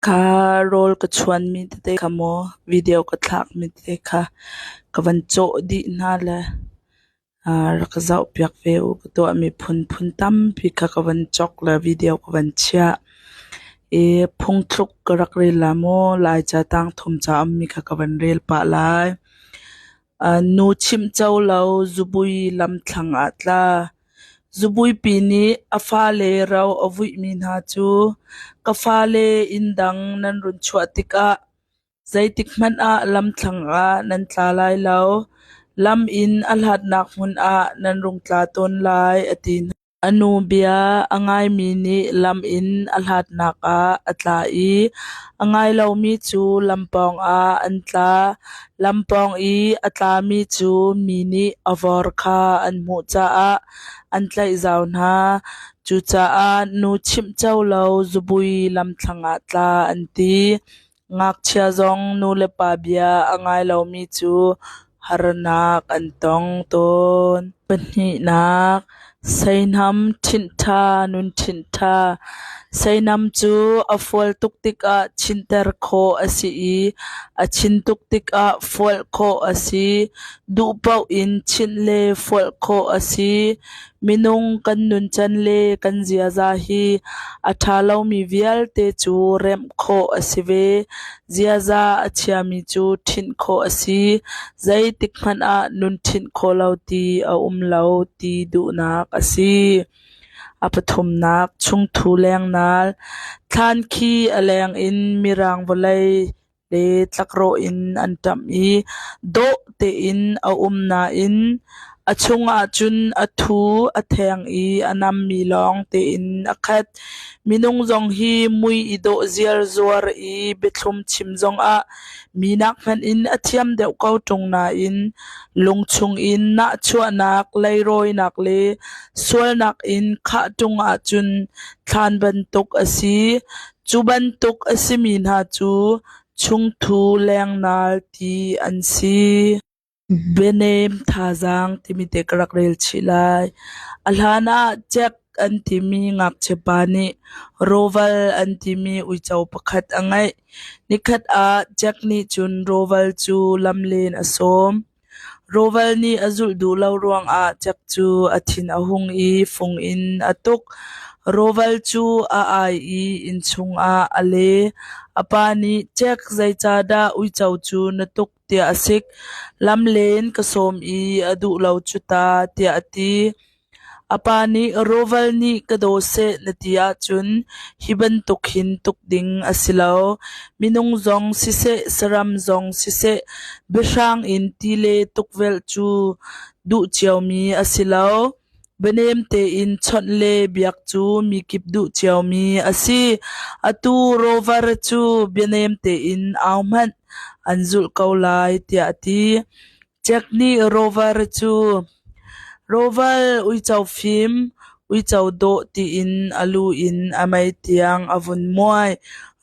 Kha rawl ka chuanmi tete kha maw video ka thlakmi tete kha ka van cawh dih hna le rak ka zohpiak ve u. Ka tuahmi phunphun tampi kha ka van cawk le video ka van chiah. I phungthluk ka rak rel la maw Laica tangthum ca ummi kha ka van rel pah lai. Nu chimh co lo zubui lamthlang ah tla. Zubuipi nih a fale ro a vuihmi hna cu ka fale inn dang nan run chuah tikah zeitikhmanh ah lamthlang ah nan tla lai lo. Lam in a hlatnak hmun ah nan rung tla tawn lai, a ti hna. A nu bia a ngaimi nih lam in a hlatnak ah a tla i a ngai lomi cu lam pawngah an tla. Lam pawng i a tlami cu mi nih a vor kha an hmuh caah an tlaih zau hna. Cucaah nu chimh co lo zubui lamthlang ah tla an ti. Ngakchia zong nu le pa bia a ngai lomi cu harnak an tong tawn. Pahnihnak, seihnam ṭhinh ṭha, nun ṭhinh ṭha. Seihnam cu a fual tuk tikah chinter khawh a si i a chin tuk tikah fual khawh a si. Duh paoh in chinh le fual khawh a si. Minung kan nuncan le kan ziaza hi a ṭha lomi vialte cu remh khawh a si ve. Ziaza a chiami cu ṭhinh khawh a si. Zeitik hmanh ah nun ṭhinh khawh lo ti a um lo ti duhnak a si. A pathumnak, chungthu lengnal. Thlan khi a leng in mirang vawlei le tlakrawh in an ṭamh i dawh tein a um nain a chungah cun a thu a theng i a nammi lawng tein a khat. Minung zong hi mui i dawh ziarzuar i biathlum chim zongah minak hmanh in a thiam deuh ko ṭung nain lungchung in nahchuahnak, leirawinak le sualnak in khah ṭung ahcun thlan bantuk a si. Cu bantuk a simi hna cu chungthu lengnal ti an si. Bianem thazaang timi te ka rak rel chih lai. A hlan ah Jack an timi ngakchiapa nih rawval an timi uico pakhat a ngeih. Nikhat ah Jack nih cun rawval cu lamlen a sawm. Rawval nih a zulh duh lo ruangah Jack cu a thin a hung i fung in a tuk. Rawval cu a ai i innchung ah a le. A pa nih, "Jack, zeicahdah uico cu na tuk?" tiah a sik. "Lamlen ka sawm i a duh lo cu ta," tiah a ti. A pa nih rawval nih ka daw seh na ti ahcun hi bantuk hin tuk ding a si lo. Minung zong siseh, saram zong siseh, biahrang in ti le tukvelh cu duh ciomi a si lo. Bianem tein chawnh le biak cu mikip duh ciomi a si. Atu rawvar cu bianem tein au hmanh an zulh ko lai, tiah a ti. Jack nih Rover cu "Roval uico fim, uico dawh" tiin a lu in a mei tiang a vun muai.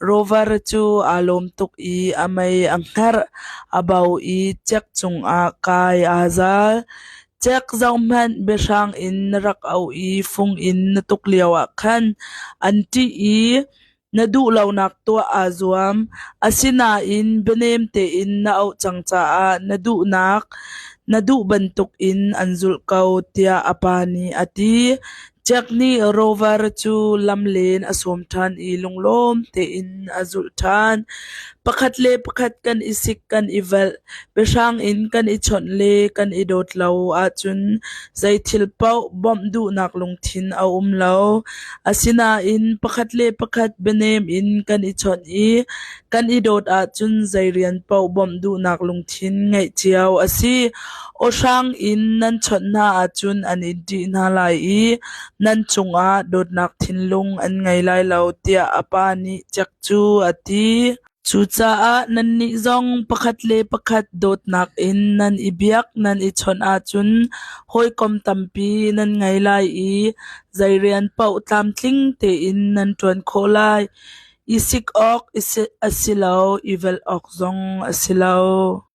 Rover cu aa lawm tuk i a mei a hngerh, a bo i Jack cungah kai aa zal. "Jack, zohhmanh, biahrang in na rak auh i fung in na tuk lioah khan an ṭih i Na duh lonak tuah aa zuam, asinain bianem tein na auh cang caah na duhnak na duh bantukin an zulh ko, tiah a pa nih a ti. Jack nih Rover cu lamlen a sawm ṭhan i lunglawm tein a zulh ṭhan. Pakhat le pakhat kan i sik kan i velh, biahrang in kan i chawnh le kan i dawt lo ahcun zei thil paoh bawmh duhnak lungthin a um lo. Asinain pakhat le pakhat bianem in kan i chawnh i kan i dawt ahcun zei rian paoh bawmh duhnak lungthin ngeih cio a si. Awhrang in nan chawnh hna ahcun an in ṭih hna lai i nan cungah dawtnak thinlung an ngei lai lo tiah a pa nih Jack cu a ti. Cucaah nannih zong pakhat le pakhat dawtnak in nan i biak nan i chawnh ahcun hawikom tampi nan ngei lai i zei rian paoh tlamtling tein nan ṭuan khawh lai. I sik awk a si lo, i velh awk zong a si lo.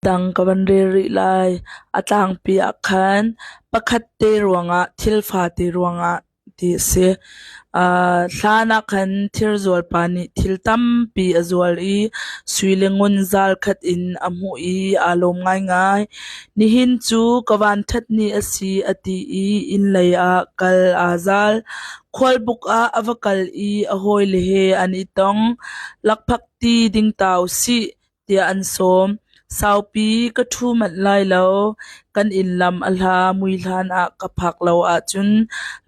Dang ka van rel rih lai. A tlangpi ah khan pakhat te ruangah thil fate ruangah. ti a si. Hlan ah khan thirzualpa nih thil tampi a zual i sui le ngun zal khat in a hmuh i aa lawm ngaingai. Nihin cu ka vanṭhat ni a si a ti i inn lei ah kal aa zal. Khualbuk ah a va kal i a hawile he an i tong. Lakphakti ding ta usih tiah an sawm. Saupi ka ṭhu manh lai lo. Kan inn lam a hla mui hlan ah ka phak lo ahcun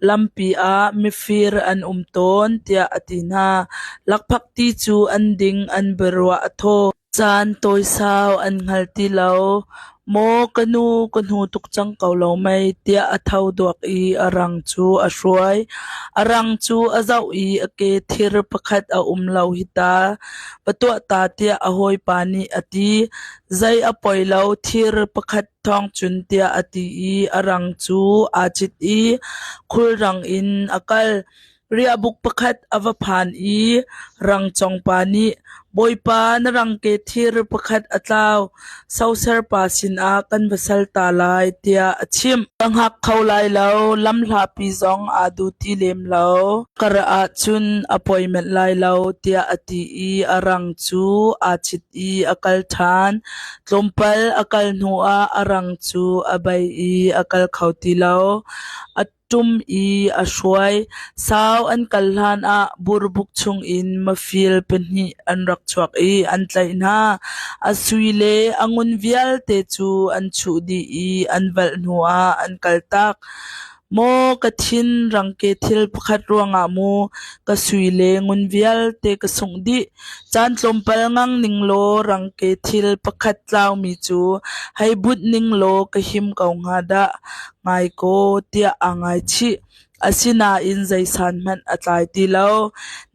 lampi ah mifir an um tawn tiah a ti hna. Lakphakti cu an ding, an biaruah a thaw. Caan tawisau an hngal ti lo. Maw ka nu, ka hnu tuk cang ko lo mei tiah a tho duak i a rang cu a hruai. A rang cu a zoh i a ke thir pakhat a um lo hi ta. Va tuah ta tiah a hawipa nih a ti. Zei a poi lo, thir pakhat thawng cun tiah a ti i a rang cu aa cit i khulrang in a kal. Riahbuk pakhat a va phan i rangcawngpa nih, "Bawipa, na rangke thir pakhat a tlau. Soserpa sinah kan va sal ta lai," tiah a chimh. Ka hngak kho lai lo, lamhlapi zong aa duh ti lem lo. Kar ahcun a poi manh lai lo, tiah a ti i a rang cu aa cit i a kal ṭhan. Tlawmpal a kal hnuah a rang cu a bei i a kal kho ti lo. A ṭum i a hruai. Sau an kal hlanah burbuk chungin mafil pahnih an rak chuak i an tlaih hna. A sui le a ngun vialte cu an chuh dih i an valh hnuah an kaltak. Maw ka thin, rangke thil pakhat ruangah mu ka sui le ngun vialte ka sungh dih. Caan tlawmpal ngang ning law rangke thil pakhat tlaumi cu hei bunh ning law ka him ko hnga dah. Ngai kaw tiah aa ngaichih. Asinain zeisan hmanh a tlai ti lo.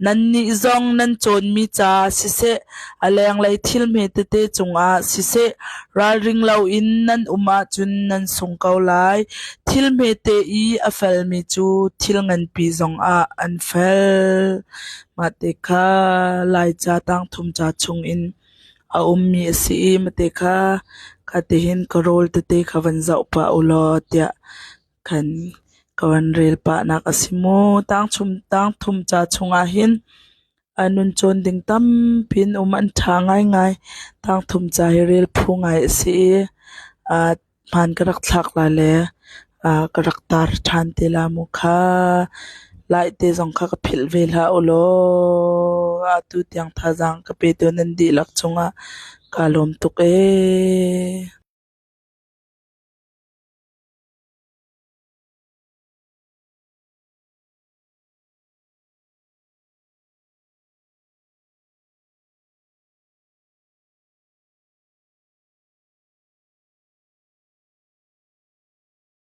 Nannih zong nan cawnmi ca siseh, a lenglei thil hmetete cungah siseh, ralring loin nan um ahcun nan sung ko lai. Thil hmete i a felmi cu thil nganpi zongah an fel. Mah te kha Laica tangthum ca chungin a ummi a si i mate kha khatihin ka rawl tete kha van zoh pah ulaw tiah khan ka van rel pahnak a si mu. Tangthum ca chungah hin nun cawn ding tampi an um, an ṭha ngaingai. Tangthum ca hi rel phu ngai a si i hmaan ka rak thlak lai le ka rak tar ṭhan te la mu kha. Laite zong kha ka philh ve hlah ulaw atu tiang thazaang ka petu nan dihlak cungah kaa lawm tuk ee.